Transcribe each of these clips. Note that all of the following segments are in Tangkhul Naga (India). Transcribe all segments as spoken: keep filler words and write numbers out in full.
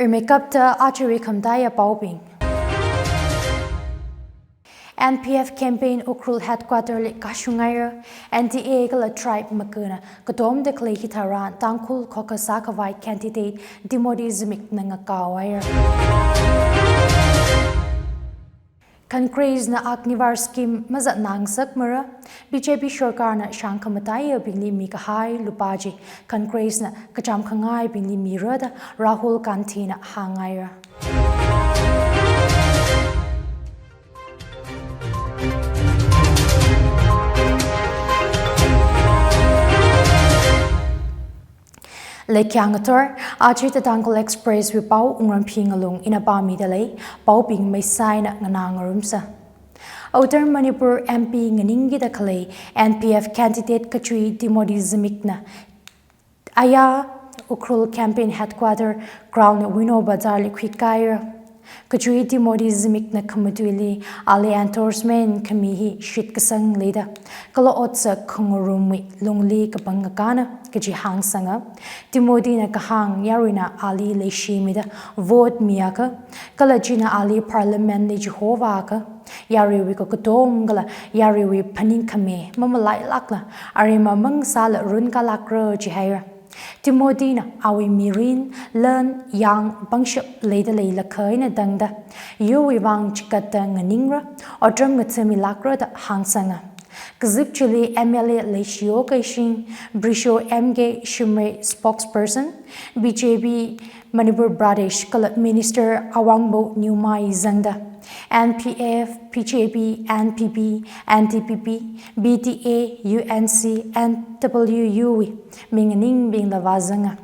Rimeikapta ajawui khamataiya paobing. N P F campaign Ukhrul headquarter li kashung haira. N D A kala tribe makana katomda khalei hitharan Tangkhul caucus sākhavai candidate Timothy Zimik na ngakao haira. Congress na Agniveer scheme mazatngasakmara. B J P sorkarna shāng khamataiyabingli mikahai lupā chi Congress na kachām khangaibingli mira da Rahul Gandhi na hānghaira. Leikhyang ngathor, aja The Tangkhul Express wui pao Wungramphi Ngalung ina pāmida lei, paobing meisaina nganā ngarumsa. Outer Manipur M P nganingkida khalei N P F candidate kachui Timothy Zimik na aya Ukhrul campaign headquarter ground Wino Bazar li khuikahaira. Kachui Timothy Zimik na khamatuili ali endorsement khami hi shitkasang leida, kala otsak khangarumwui lungli kapangakana kaji hāngsanga. Timothy na kahāng yaruina ali leishimida vote miakha, kala china ali parliament li chihovāakha, yaruiwui kakatom kala yaruiwui phaningkhami mamalailākla, aremma mang sāla runkālākra jihaira. Timothy na awui mirin, lan, yang, pangshap leida leilakha eina tangda, yurwui vang chigatda nganingra, otram ngathāmilākra da hāngsanga. Kazip chili M L A leishiyo kaishing, Brisho M K Shimray spokesperson, B J P Manipur Pradesh kala Minister Awangbow Newmai zangda, N P F, B J P, N P P, N D P P, B T A, U N C, N W U wui minganingbingla vāzanga.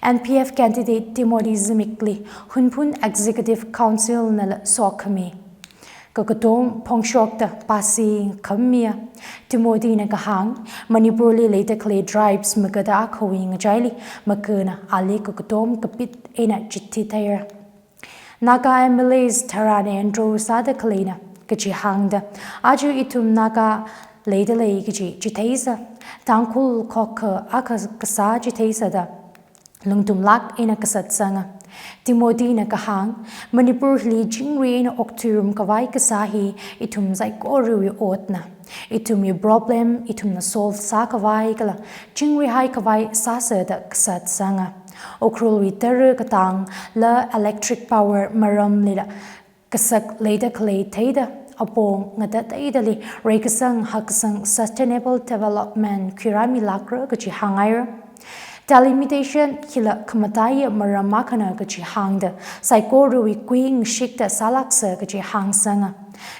N P F candidate Timothy Zimik li Hunphun Executive Council nala sokhami kakatom phongshokta pasi khamiya. Timothy na kahāng, Manipur li leida khalei tribes makada akhawui ngachaili makana ali kakatom kapit eina chithit haira. Naga M L As tharan enro sāda khaleina kaji hāngda, aja ithum Naga leida lei kaji chitheisa, Tangkhul khokkha akha kasā chitheisa da lungtumlāk eina kasatsanga. Timothy na kahāng, Manipur hili chingri eina okthuirumkhavai kasā hi ithum saikorawui otna. Ithumwui problem ithumna solve sākhavai kala chingrihaikhavai sāsa da kasatsanga. Ukhrulwui tara katangla electric power maramlila kasak leida khalei theida, apong ngatateidali reikasang hakkasang sustainable development khuirāmilākra kaji hānghaira. Delimitation hila khamataiya maram akhana kaji hāngda, saikorawui kuingashikta sālāksa kaji hāngsanga.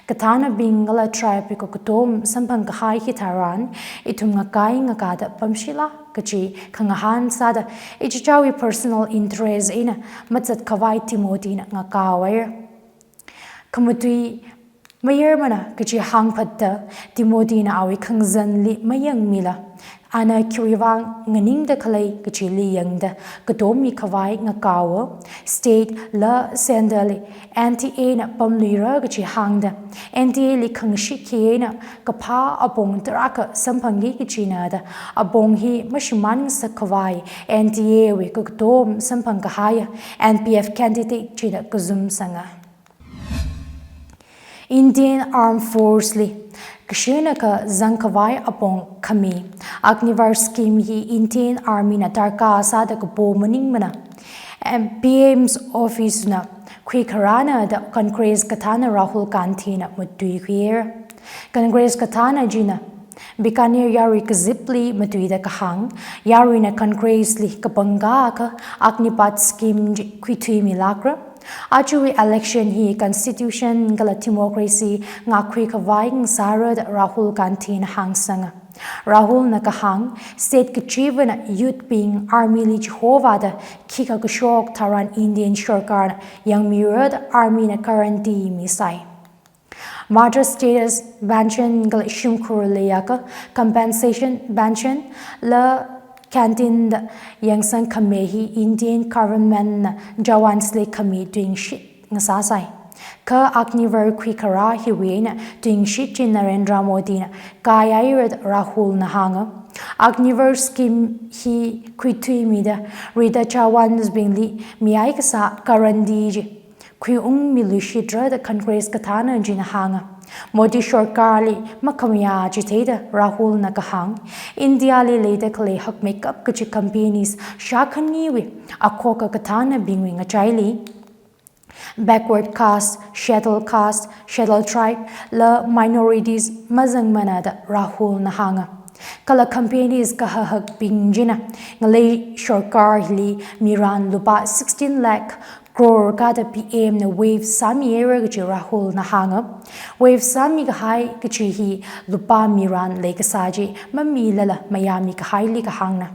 Kathānabing kala tribe wui kakatom samphangkahai hitharan, ithum ngakai ngakāda pamshila kaji khangahān sāda, ichichāwui personal interest eina mazatkhavai Timothy na ngakaohaira. Khamatui mayarmana kaji hāngphatda, Timothy na awui khangazanli mayangmila, ana khiwui vang nganingda khalei kajili yangda katom mikhavai ngakaowa. State la centre li N D A na pamluira kaji hāngda, N D A li khangashik hi eina kaphā apong tarākha samphangki kajina da, apong hi mashimān ngasakkhavai N D A wui kakatom samphangkahaiya N P F candidate china kazumsanga. Indian Armed Force li kashunakha zangkhavai apong khami. Agniveer scheme hi Indian Army na darkar sāda kapo maningmana. M-, P M's office na khuikharāna da Congress kathāna Rahul Gandhi na matuikhuihaira. Congress kathāna china Bikaner yarui kazipli matuida kahāng, yaruina Congress li kapangkā akha Agnipath scheme chi khuithuimilākra. Ajawui election hi constitution kala democracy ngākkhuikhavai ngasāra da Rahul Gandhi na hāngsanga. Rahul na kahāng, state kachivana youth bing army li chihovāda khikha kashok tharan Indian sorkarna yangmira da army na guarantee misai. Martyr status pension kala shimkhur leiakha compensation pension la canteen da yangsang khami hi Indian government na jawans li khami tuingashit ngasāsai. Kha Agniveer khuikharā hiwui eina tuingashit chi Narendra Modina kāyaira da Rahulna hānga. Agniveer scheme hi khuithuimida rida chawans bingli mihai kasā guarantee chi khuiungmiluishitra da Congress kathāna china hānga. Modi sorkarli makhamayā chitheida Rahulna kahāng, Indiali leida khalei hakmeikap kachi companies shākhaniwui akhoka kathānabingwui ngachaili backward caste, scheduled caste, scheduled tribe, la minorities mazangmana da Rahulna hānga. Kala companies kahahakbing china ngalei sorkar hili miran lupā sixteen lakh crore kada P M na waive sāmihaira kachi Rahulna hānga. Waive sāmikahai kachi hi lupā miran leikasā chi mamilala mayāmikahaili kahāngna.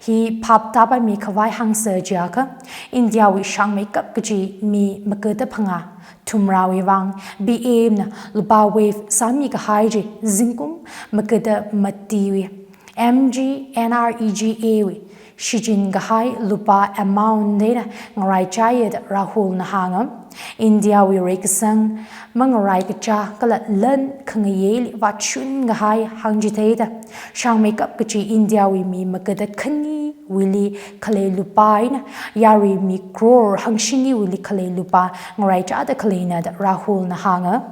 Hi phap tāpaimikhavai hāngsa chiakha, Indiawui shāngmeikap kachi mi magada phangā thumrāwui vang P M na lupā waive sāmikahai chi zingkum magada matiwui M G N R E G A wui shichinkahai lupā amount eina ngaraichāya da Rahulna hānga. Indiawui reikasang, mangarai kachā kala lan khangayeili vāchun kahai hāngchitheida, shāngmeikap kachi Indiawui mi magada khaniwuili khalei lupā eina yarui mi crore hangshiniwuili khalei lupā ngaraichāda khaleina da Rahulna hānga.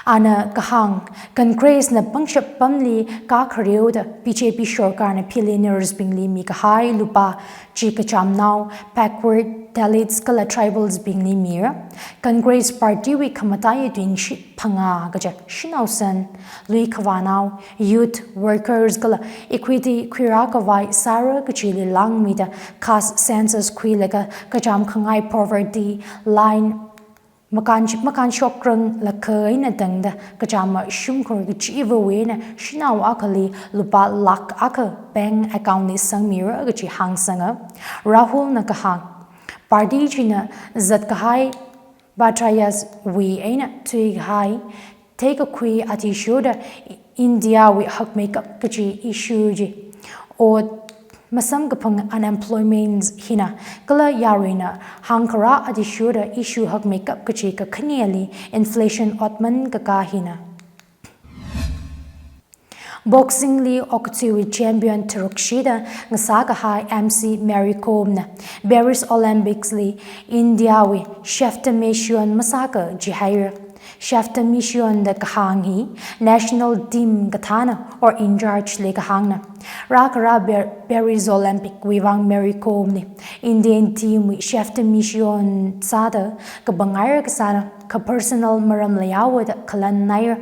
Ana kahāng, Congress na pangshap pamli kākhareoda B J P sorkarna billionaires bingli mikahai lupā chi kachamnao, backward, Dalits kala tribals bingli mira. Congress Party wui khamataiya tuingashit phangā kaja shanaosan, lui khavānao, youth, workers kala equity khuirākhavai sāra kachili langmida caste census khuilaga kacham khangai poverty line makān, makānshokrang lakha eina tangda kachama shimkhur kachiva̱wui eina shanao akhali lupā lakh akha bank account li sangmira kachi hāngsanga. Rahulna kahāng, party china zatkahai Bhattacharya wui eina thuikahai theikakhui athishurda Indiawui hakmeikap kachi issue chi ot masamkaphang unemployment hina kala yaruina hāngkharā athishurda issue hakmeikap kachi kakhaneli inflation otman kakā hina. Boxing li okathuiwui champion tharuk shida ngasākahai M C Mary Kom na Paris Olympics li Indiawui chef de mission masāka jihaira. Chef de mission da kahāng hi national team kathāna or in charge li kahāngna. Rākharā Par-, Paris Olympic wui vang Mary Kom li Indian team wui chef de mission sāda kabangaira kasāna, kha personal maram leihaowa da khalan haira.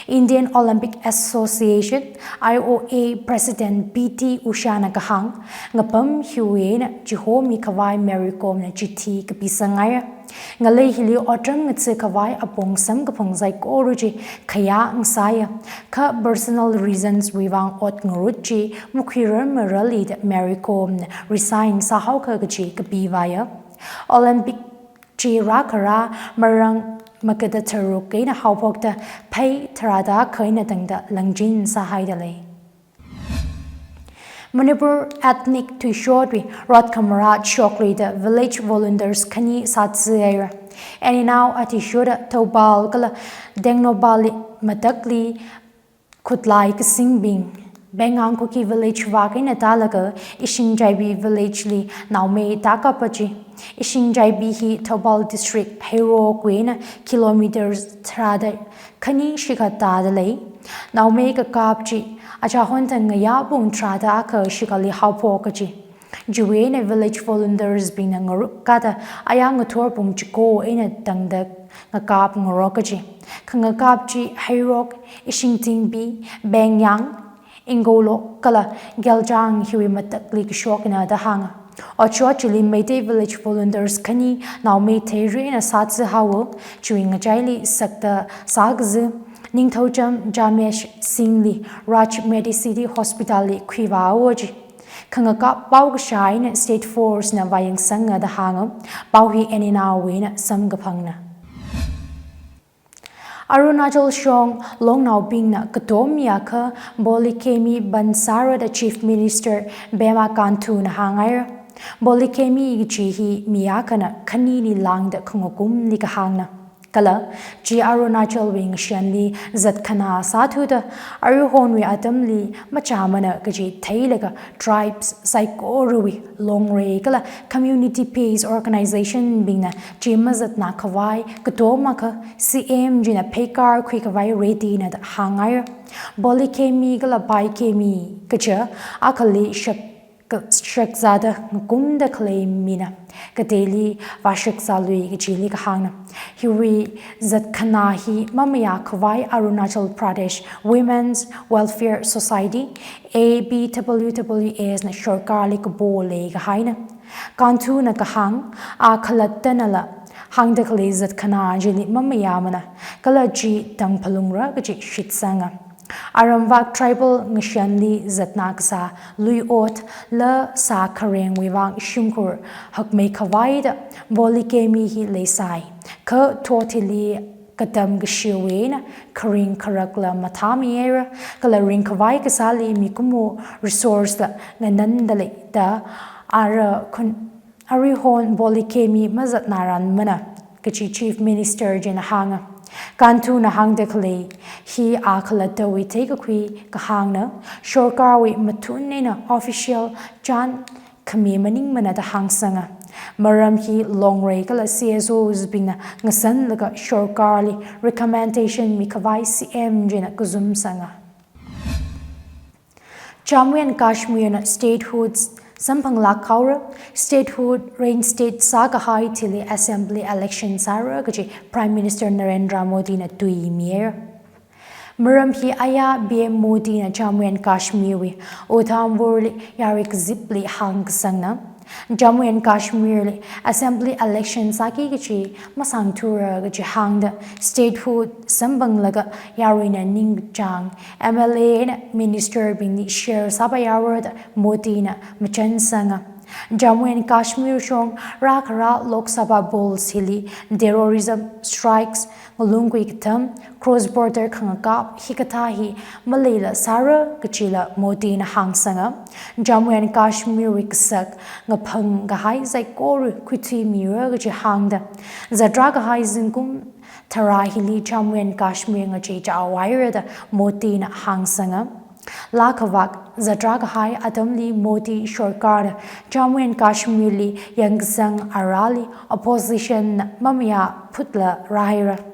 Indian Olympic Association, I O A President P T Usha na kahāng, ngapam hiwui eina chihomikhavai Mary Kom na chithi kapisangaira. Ngalei hili otram ngathakhavai apong samkaphang saikora chi khayā ngasāya. Kha personal reasons wui vang ot ngarut chi makhuirar marali da Mary Kom na resign sāhaoka kachi kapivāya. Olympic chi rākharā marang magada tharuk eina haophokta phei tharāda akha eina tangda langchin sāhaida lei. Manipur ethnic thuishotwui rot khamarā shokluida village volunteers khani sātsi haira. Eninao athishurda Thoubal kala Tengnoupal li matakli khutlai kasingbing, Bengang Kuki village vak eina tālaga Ishingchaibi village li naomei tākapa chi. Ishingchaibi hi Thoubal district Heirok wui eina kilometer tharāda khani shikha tāda lei. Naomei kakap chi achahon thang ngayā pung tharāda akha shikhali haophoka chi. Chiwui eina village volunteers bingna ngaruk kada ayā ngathor pung chiko eina tangda ngakap ngaroka chi. Kha ngakap chi Heirok, Ishingtingbi, Bengyang, Ingolok kala Geljang hiwui matakli kashokna da hānga. Otshot chili Meitei village volunteers khani naomei theirina sātsi haowa, chiwui ngachaili sakta sākazi Ningthoucham Jamesh Singh li Raj Medicity Hospital li khuivāhaowa chi. Kha ngakap pao kashā eina State Force na vāyangsanga da hānga, pao hi eninao eina samkaphangna. Arunachal shong longnaobingna katom yākha polygamyli ban sāra da Chief Minister Pema Khandu na hānghaira. Polygyny kaji hi mi akhana khanili lāngda khangakumli kahāngna. Kala chi Arunachalwui ngashanli zatkhanā sāthuda aruihonwui atamli machāmana kaji theilaga tribes saikorawui longrei kala community based organization bingna chi mazatnā khavai katom akha C M china pheikar khuikhavai ready na da hāngngaira. Polygyny kala bigyny kaja akhali shak ka-, shakzāda ngakumda khalei mina kateili vāshakzālui kajili kahāngna. Hiwui zatkhanā hi mamayā khavai Arunachal Pradesh Women's Welfare Society, A P W W S na sorkarli kapo lei kahaina. Kanthuna kahāng, a khalattanala hāngda khalei zatkhanā chili mamayāmana, kala chi tangphalungra kaji shitsanga. Aramvak tribal ngashanli zatnā kasā lui ot la sā kharengwui vang shimkhur hakmei khavaida polygyny hi leisai. Kha thot hili katam kashiwui eina kharing kharakla mathāmihaira, kala ringkhavai kasāli mikumo resource la ngananda leida ara khun aruihon polygyny mazatnā ranmana kaji Chief Minister china hānga. Kanthuna hāngda khalei hi a khalattawui theikakhui kahāngna, sorkarwui mathun eina official chān khami maningmana da hāngsanga. Maram hi longrei kala C S Os bingna ngasanlaga sorkarli recommendation mikhavai C M china kazumsanga. Jammu and Kashmir na statehood samphanglāk haora, statehood reinstate sākahai thili assembly election sāra kaji Prime Minister Narendra Modi na tuimihaira. Maram hi aya P M Modi na Jammu and Kashmir wui Udhampur li yarui kazipli hāngkasangna. Jammu and Kashmir li assembly election sāki kaji masāngthura kaji hāngda statehood samphanglaga yaruina ningchāng M L A eina minister bingli share sāpaira da Modi na machansanga. Jammu and Kashmir shong rākhara Lok Sabha polls hili terrorism strikes, ngalungkui katham, cross border khangakap hikathā hi maleila sāra kajila Modi na hāngsanga. Jammu and Kashmir wui kasak ngaphang kahai saikora khuithuimira kaji hāngda, zatrā kahai zingkum tharā hili Jammu and Kashmir ngacheichao haira da Modi na hāngsanga. Laa khavak zatrā kahai atamli Modi sorkarna Jammu and Kashmir li yangkasang arali opposition na mamayā phutla rāhaira.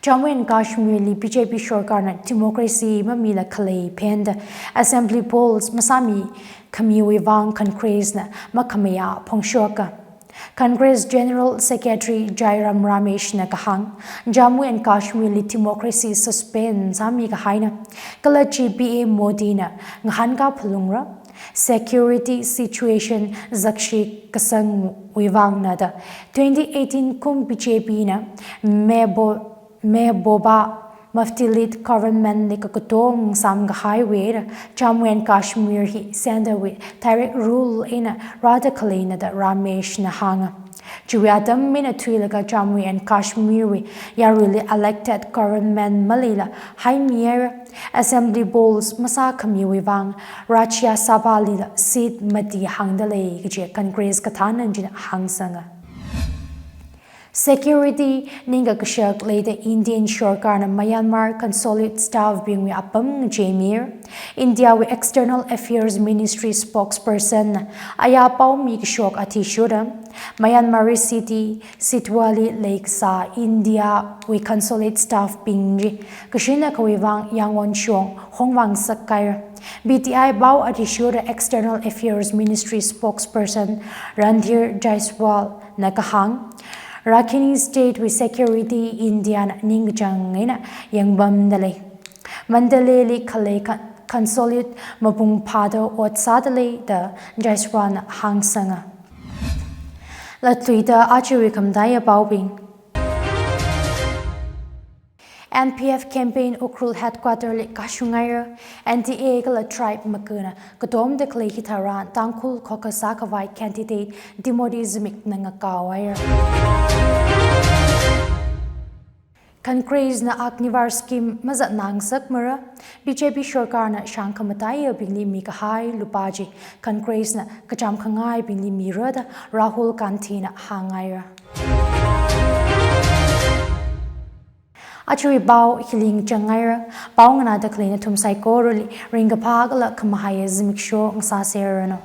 Jammu and Kashmir li B J P sorkarna democracy mamila khalei phenda assembly polls masāmikhamiwui vang Congress na makhamayā phongshoka. Congress General Secretary Jairam Ramesh na kahāng, Jammu and Kashmir li democracy suspend sāmikahaina. Kala chi P M Modi na ngahānkā phalungra, security situation zakshi kasangwui vangna da. Twenty eighteen kum B J P na Mehbo-, Mehbooba Mufti led government li kakatong samkahaiwui eina Jammu and Kashmir hi centre wui direct rule eina rāda khaleina da Ramesh na hānga. Chiwui atam eina thuilaga Jammu and Kashmir wui yaruili elected government maleila haimihaira, assembly polls masākhamiwui vang Rajya Sabha lila seat mati hāngda lei kaji Congress kathānna china hāngsanga. Security ningkakashak leida Indian sorkarna Myanmar consulate staff bingwui apam ngacheimira. India wui External Affairs Ministry spokesperson na aya paomi kashok athishurda, Myanmar city Chitwan li leikasā India wui consulate staff bing chi kashin akhawui vang Yangon shong hongvāngasak haira. P T I pao athishurda External Affairs Ministry spokesperson Randhir Jaiswal na kahāng, Rakhine State wui security India na ningkachāng eina yangpamda lei. Mandalay li khalei con-, consulate mapung phāda ot sāda lei da Jaiswal na hāngsanga. Latluida ajawui khamataiya paobing. N P F campaign Ukhrul headquarter li kashung haira, N T A kala tribe makana katomda khalei hitharan Tangkhul caucus sākhavai candidate Timothy Zimik na ngakaohaira. Congress na Agniveer scheme mazatngasakmara, B J P sorkarna shāngkhamatai yabingli mikahai lupā chi Congress na kachām khangaibingli mira da Rahul Gandhi na hāngngaira. Aja pao hili ngachang ngaira, pao nganāda khalei nathum saikorali ringkaphā kala khamahaiya zimiksho ngasāserranu.